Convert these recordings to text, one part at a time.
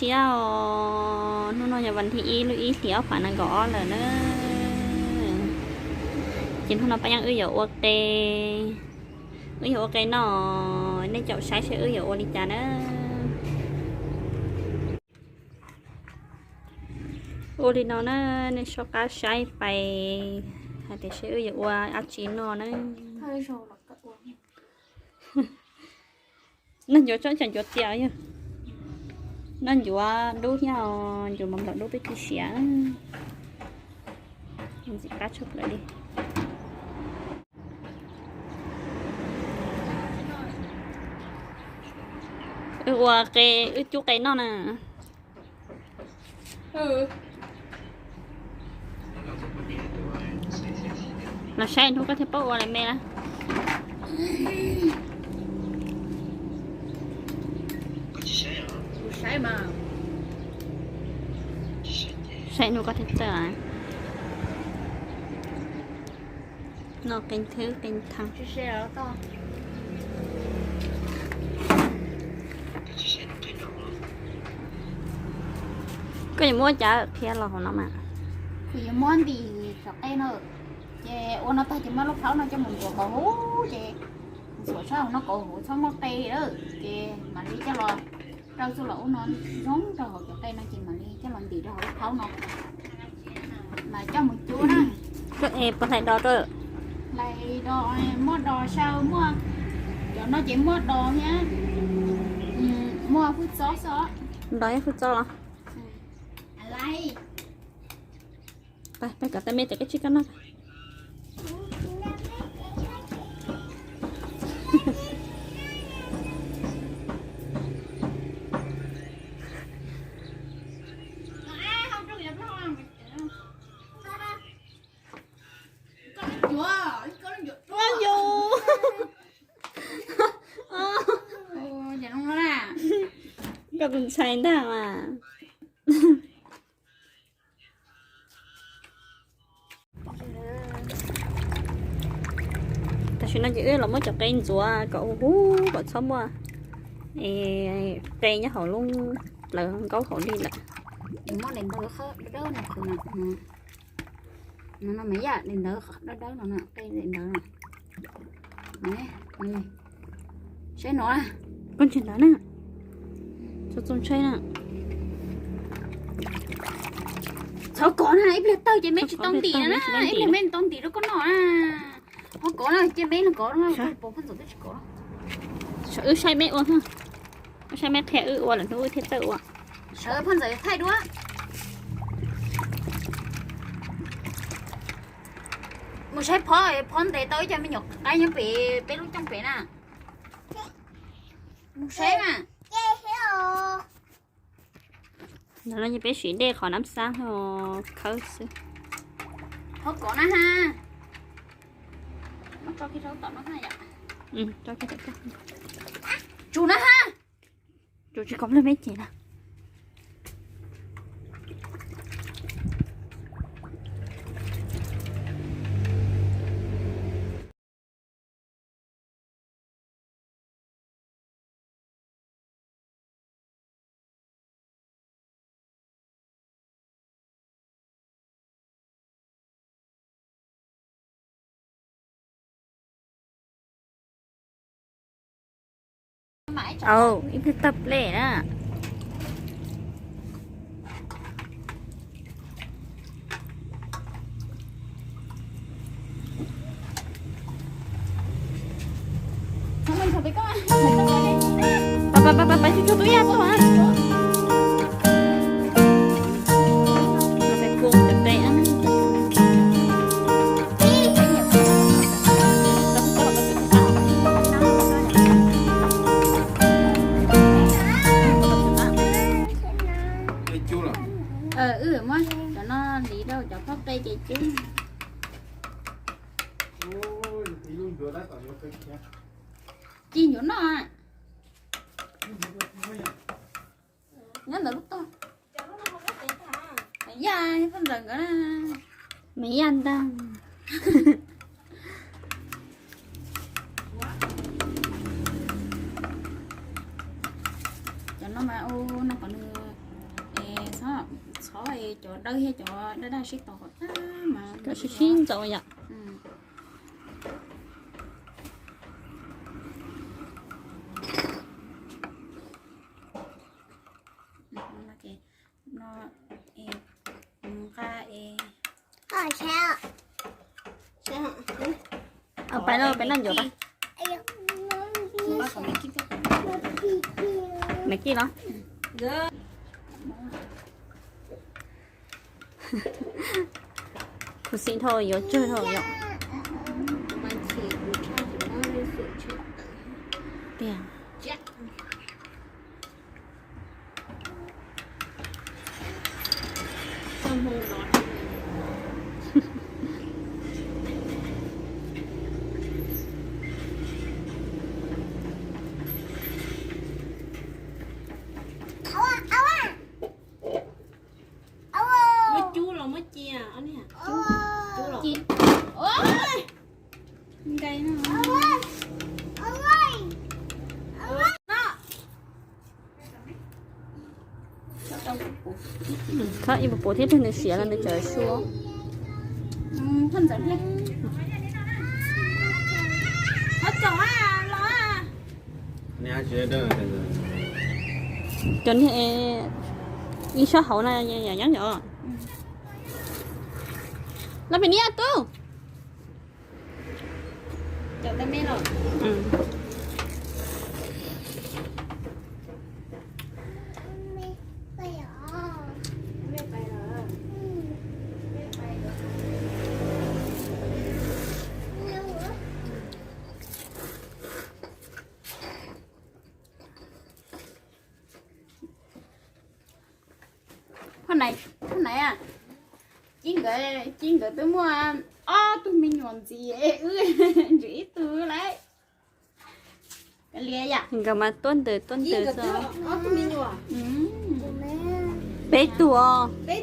Yog hnub no yog vas thib ib lub ib hlis ob phav nees nkaum ob lawm na. Ces hnub no Paj Yeeb wb yuav ua qe, wb yuav ua qe noj, nej caum saib seb wb yuav ua li cas na. Ua li no na, nej soj qab saib pais hais tias seb wb yuav ua dab tsi noj na. Noj ncuav tsob cov ncuav tias yog noj ncuav dub thiab, ncuav mov nplaum dub peb tsis siav. Ntxim qab tshaj plaws li. Wb ua qe, wb cub qe noj na. Los saib hnub koj thiaj paub ua li me na. Saib hnub koj thiaj txawj. Noj qe thwb qe thee. Koj yuav muab cas qhia los hauv no mas. Kuv yuav muab ntim cov qe no, ces ua no tag ces muab lub phaub no coj mus ntxuav kom huv ces ntxuav tshaj hauv no kom huv txhob muaj qe lawm ces mam li coj los rau txuj lom ub no zoo rau hauv cov qe no ces mam li coj los ntim rau hauv lub phaub no. Mas coj mus cub na. Puas hlais dos rau? Hlais dos, muaj dos saw muaj, cov no ces muaj dos thiab muaj hwj txob xwb. Dos thiab hwj txob los? Pais, pais kom tau me cov kab tsib kab noj. Koj tus ntxhais ntag mas. Tam sim no ces wb los muab cov qe ntxuav kom huv huv kom txhob muaj qe nyob hauv lub plawv nkaub hauv li lawm. Muab daim ntawv dawb dawb no, no mas yam daim ntawv dawb dawb no, qe daim ntawv no. Saib no, koj ntsia ntawd na. Txhob txhob saib na. Txhob kov na, ib pliag tawg ces me tsis tau ntim na, ib pliag me tau ntim rau koj noj na. Txhob kov na, cia me los kov, pos phoj ntxawm twb tsis kov. Wb saib me ua, wb saib me qhia wb ua lawm hnub wb thiaj txawj ua. Sawv phoj ntxawm thaij duab. Mus saib phov, phov ntes tau ib co me nyuam qaib nyob pem peb lub cooj pem na. Mus saib mas. Ntawm no ces peb siv dej qhov nab xab khawb xwb. Thov kom na ha. Tsum na ha. Tsum tsis kom pliag me ces na. Ib pliag tawg plej na. Wb muab cov no hliv rau cov pob qe ces cub. Ci ncuav noj. Nyob ntawm lub tog. Yaj, phoj ntxawm nkawd na. Me yaj ntag. Cov no mas ua no kom nws Cov dawb thiab cov daj daj sib tau kom tag mas sib sib ntxaus yom. Nqa e, pais no, pais no ncuav pais. Maiv Kij los? Khuv xim dhau, yuav tsawg dhau yom. Tiag. Muab cub los muab cia, cub los. Txhob ib puas puas thiab, nws siav los nws tseem suab. Cov niag ib sab hauv no yog nyob yom. Los pem ni tub. Phaj Nais, Cib nkawd, Cib nkawd twb muaj ob tug me nyuam ntxiv, wb ntsis ib tug lawm. Nkawd mas tuab ntawm tuab ntawm xwb. Peb tug os. Peb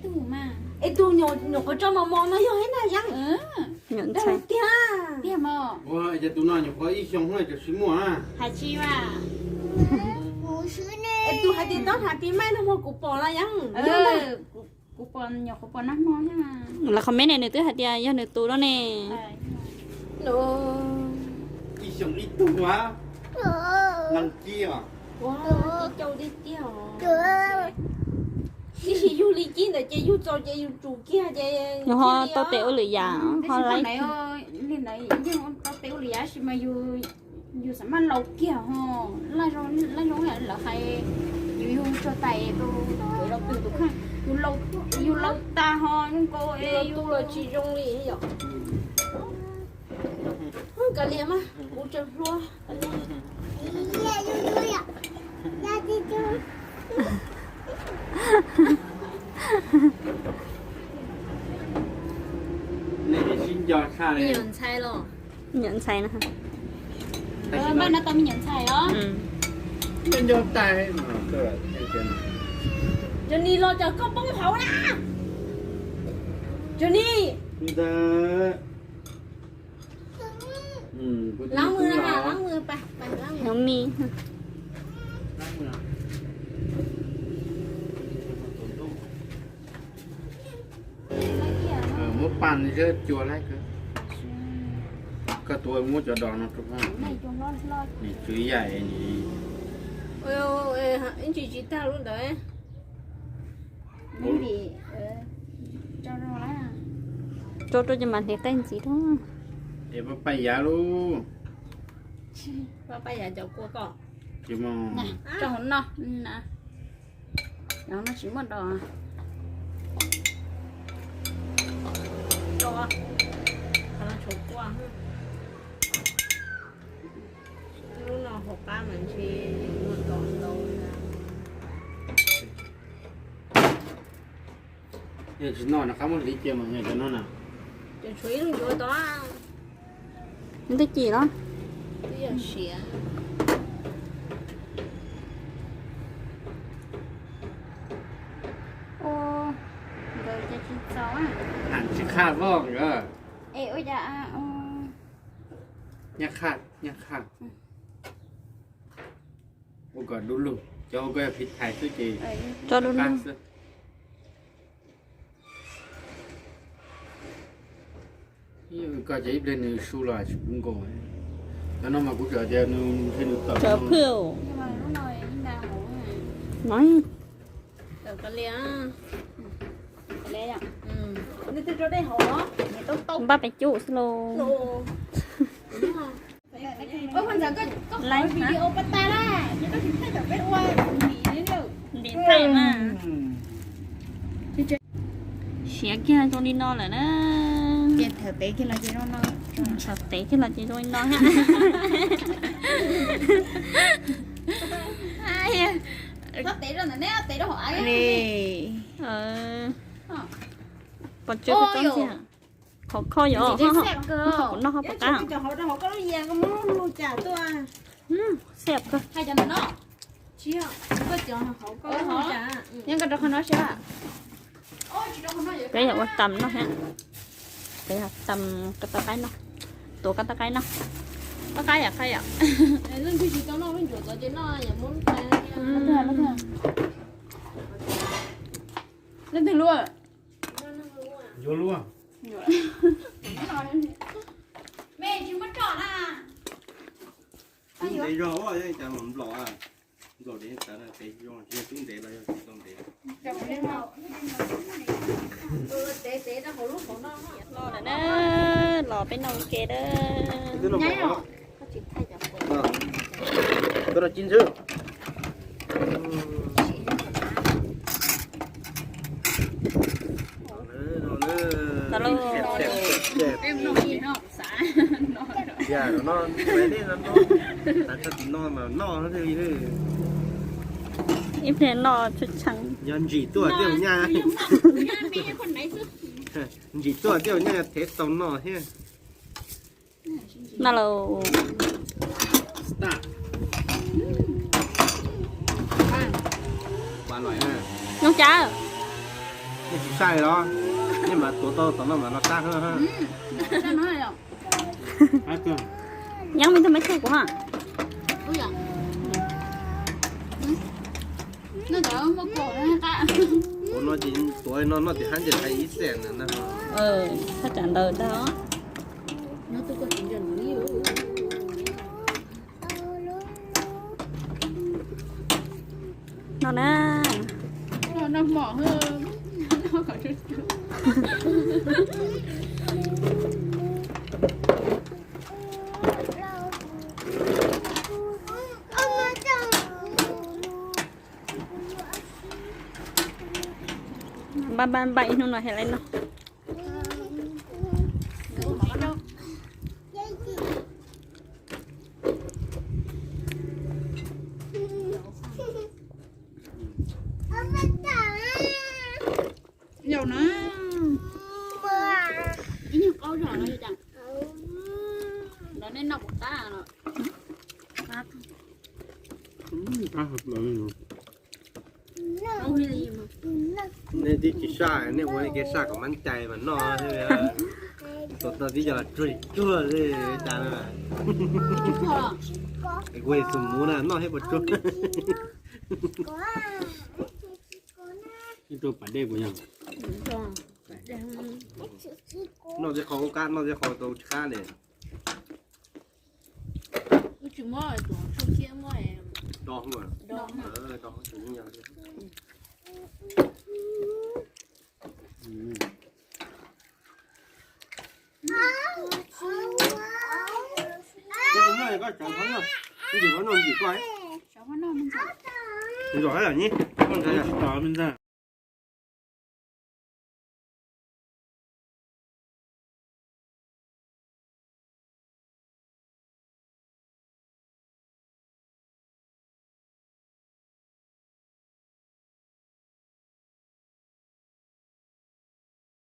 tug mas. Es tus nyuam qhuav tso mos mos no yog hib na Yeeb? Nyuam ntxhais tiag. Tiag mas. Ua cas tus no nyuam qhuav ib xyoo hais tias tsis muaj na. Hais tsis mas. Es tus hais tias tob hnav tis maij no mas kuv pom los Yeeb. Kuv pom, nyuam qhuav pom nag hmo thiab. Lawv comment ne nws twb hais tias yog nws tus no ne. Ib xyoo ib tug a. Neeg Cib os. Cib cau tiag tiag os. Tiam sis yug li Cib ntawd ces yug txaus ces yus tsum kiag ces ho tau tes ua lwm yam ho laib. Li ntawd yeej tau tes ua lwm yam sis mas yus xav maj laus kiag ho. Laj zoo lawv hais, yus yug tso tais rau laus twg tus kheej, yus laus tas ho zoo nkaus yus los tsis zoo li yom. Kav liam mas kuv tseem hluas. Nej sib nco tshaj li. Nyuam ntxhais los. Nyuam ntxhais na. Npaj no tau me nyuam ntxhais os. Nco ntxhais. Johnny los cas koj poob hauv na. Johnny. Ntawd. Lov mws, lov mws, pais, pais lov mws. Muab pas zab cua laib kawg. Koj tuav muab cov dos no rau koj. Nim tswv yaim ni. Ib ntsis tsis tag lub ntawd. Rau rau ces mas hliv taij ntxiv rau. Es pab paj yav lauj. Pab paj yav cov kua kom. Tsis muaj. Rau hauv no. Cov no tsis muaj dos. Rau, qhov no tshuav kua. Lub no hauv qab mas ntshe muaj dos ntau. Yog tsis noj rov qab muab hliv cia mas nws cov no na. Ces tshuav ib lub ncuav tod. Twb ci los? Twb yog siav. Ua, nkawd ces tsis txaus. Ham tsis qhaj voj nkawd. Es ua cas, nyaj qhaj, nyaj qhaj. Ua kom du lug, cov ua koj yog phim thais xwb ces tso du lug xwb. Koj ces ib pliag nws su los tsis pub nkaus. Cov no mas kuv tsam tias nws ntshe nws tawm. Cov phwj. No. Npaj pes cub xwb lauj. Ntim thaij mas. Siav kiag zoo li no lawm na. Thaum tev kiag los ces zoo li no thiab. Pos tsawg koj txob ntxiag. Qhov kho yom, qhov kuv noj ho pom qab. Xeb kawg. Peb yog ua tam no thiab. Peb yog tam kab tau qaib no. Tuav kab tau qaib no. Kab qaib yom, qaib yom. Leej twg luaj? Yuav luaj. Ntev zog, cas mam nplaum, nplaum dev tawv na, peb zoo, yog twb ntev los yog tsis tau ntev. Los lawm na, los peb noj ua ke na. Koj los cib ntswg. Ib pliag noj tshee. Yog ntsim tuaj thiaj nyaj, ntsim tuaj thiaj nyaj thev tau noj thiab. Noj lauj. Zoo cas? Nej tsis sai los? Nej mas tuav tau tom no mas los qab. Yeeb, mej tuaj meb thaij kuv ha. Ua no ces tuav no noj tim hab ntiag hais ib xees na. Thaj tsam ntawd tag. No na. Npaj npaj npaj ib hnub no hais laiv no. Yau na. Ib nyuag qaub zog no li cas? Los nej noj puas qab los? Nej twb tsis saj, nej ua nej kev saj kom mab cai mas noj thiab. Tuav tau tib co los tsuag tsuag li cas na. Ua tus muv na noj thiab puas tsuag. Rau pas dej puas yog? Noj tej qho ub qab, noj tej qho tau tsis qab li. Do, do. Ntxim qhov no ntxim koj. Ntxim qhov no ntxim.